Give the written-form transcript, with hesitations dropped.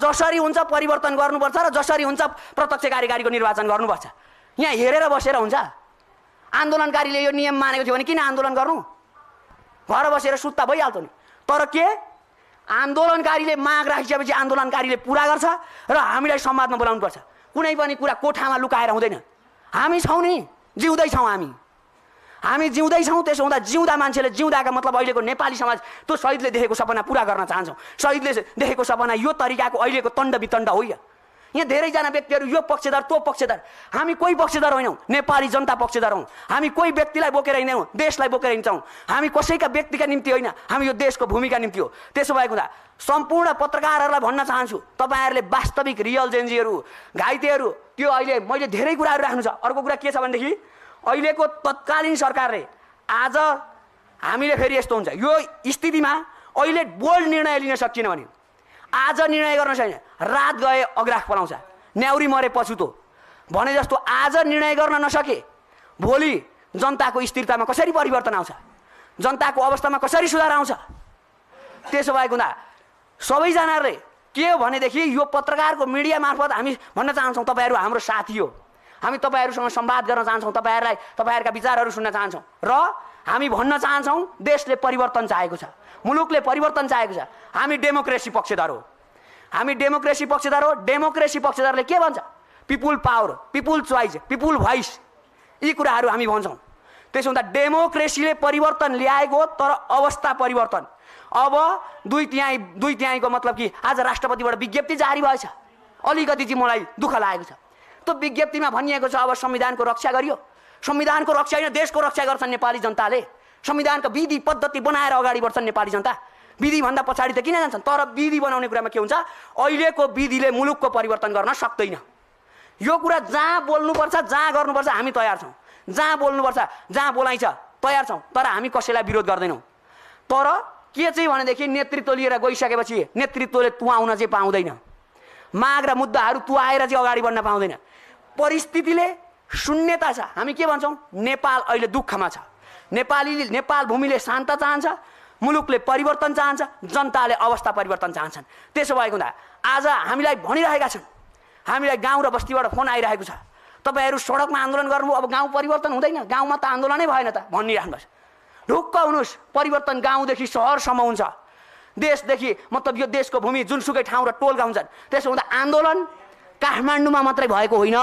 जसरी हुन्छ परिवर्तन गर्नुपर्छ र जसरी हुन्छ प्रत्यक्ष कार्यकारीको निर्वाचन गर्नुपर्छ। यहाँ हेरेर बसेर हुन्छ? आन्दोलनकारीले यो नियम मानेको थियो भने किन आन्दोलन गर्नु? घर बसेर सुत्ता भइहाल्थ्यो नि। तर के आन्दोलनकारीले माग राखिसकेपछि आन्दोलनकारीले पुरा गर्छ र हामीलाई संवादमा बोलाउनु पर्छ। कुनै पनि कुरा कोठामा लुकाएर हुँदैन। हामी छौँ नि, जिउँदै छौँ हामी जिउँदै छौँ। त्यसो हुँदा जिउँदा मान्छेले जिउँदाका मतलब अहिलेको नेपाली समाज त्यो शहीदले देखेको सपना पुरा गर्न चाहन्छौँ। शहीदले देखेको सपना यो तरिकाको अहिलेको तण्ड वितण्ड होइन। यहाँ धेरैजना व्यक्तिहरू यो पक्षधर त्यो पक्षधर। हामी कोही पक्षधर होइनौँ, नेपाली जनता पक्षधर हौँ। हामी कोही व्यक्तिलाई बोकेर हिँड्दैनौँ, देशलाई बोकेर हिँड्छौँ। हामी कसैका व्यक्तिका निम्ति होइन, हामी यो देशको भूमिका निम्ति हो। त्यसो भएको हुँदा सम्पूर्ण पत्रकारहरूलाई भन्न चाहन्छु, तपाईँहरूले वास्तविक रियल जेन्जीहरू, घाइतेहरू, त्यो अहिले मैले धेरै कुराहरू राख्नु छ। अर्को कुरा के छ भनेदेखि अहिलेको तत्कालीन सरकारले आज हामीले फेरि यस्तो हुन्छ यो स्थितिमा अहिले बोल्ड निर्णय लिन सकिएन भने आज निर्णय गर्न सकिएन, रात गए अग्राख पलाउँछ, न्याउरी मरे पछुतो भने जस्तो आज निर्णय गर्न नसके भोलि जनताको स्थिरतामा कसरी परिवर्तन आउँछ, जनताको अवस्थामा कसरी सुधार आउँछ। त्यसो भएको हुँदा सबैजनाले के हो भनेदेखि यो पत्रकारको मिडिया मार्फत हामी भन्न चाहन्छौँ तपाईँहरू हाम्रो साथी हो। हामी तपाईँहरूसँग संवाद गर्न चाहन्छौँ, तपाईँहरूका विचारहरू सुन्न चाहन्छौँ र हामी भन्न चाहन्छौँ देशले परिवर्तन चाहेको छ, मुलुकले परिवर्तन चाहेको छ। हामी डेमोक्रेसी पक्षधर हो। हामी डेमोक्रेसी पक्षधर हो। डेमोक्रेसी पक्षधरले के भन्छ? People power, people choice, people voice, यी कुराहरू हामी भन्छौँ। त्यसो हुँदा डेमोक्रेसीले परिवर्तन ल्याएको हो, तर अवस्था परिवर्तन। अब दुई तिहाईको मतलब कि आज राष्ट्रपतिबाट विज्ञप्ति जारी भएछ, अलिकति चाहिँ मलाई दुःख लागेको छ। त्यो विज्ञप्तिमा भनिएको छ अब संविधानको रक्षा गरियो। संविधानको रक्षा होइन, देशको रक्षा गर्छन् नेपाली जनताले। संविधानको विधि पद्धति बनाएर अगाडि बढ्छन् नेपाली जनता। विधिभन्दा पछाडि त किन जान्छन्? तर विधि बनाउने कुरामा के हुन्छ, अहिलेको विधिले मुलुकको परिवर्तन गर्न सक्दैन। यो कुरा जहाँ बोल्नुपर्छ, जहाँ गर्नुपर्छ हामी तयार छौँ। जहाँ बोल्नुपर्छ, जहाँ बोलाइन्छ तयार छौँ। तर हामी कसैलाई विरोध गर्दैनौँ। तर के चाहिँ भनेदेखि नेतृत्व लिएर गइसकेपछि नेतृत्वले तुहाउन चाहिँ पाउँदैन। माग र मुद्दाहरू तुहाएर चाहिँ अगाडि बढ्न पाउँदैन। परिस्थितिले शून्यता छ। हामी के भन्छौँ? नेपाल अहिले दुःखमा छ। नेपाल भूमिले शान्त चाहन्छ, मुलुकले परिवर्तन चाहन्छ, जनताले अवस्था परिवर्तन चाहन्छन्। त्यसो भएको हुँदा आज हामीलाई भनिरहेका छन्, हामीलाई गाउँ र बस्तीबाट फोन आइरहेको छ, तपाईँहरू सडकमा आन्दोलन गर्नुभयो, अब गाउँ परिवर्तन हुँदैन, गाउँमा त आन्दोलनै भएन त भनिराख्नुहोस्। ढुक्क हुनुहोस्, परिवर्तन गाउँदेखि सहरसम्म हुन्छ। देशदेखि मतलब यो देशको भूमि जुनसुकै ठाउँ र टोलका हुन्छन्। त्यसो हुँदा आन्दोलन काठमाडौँमा मात्रै भएको होइन,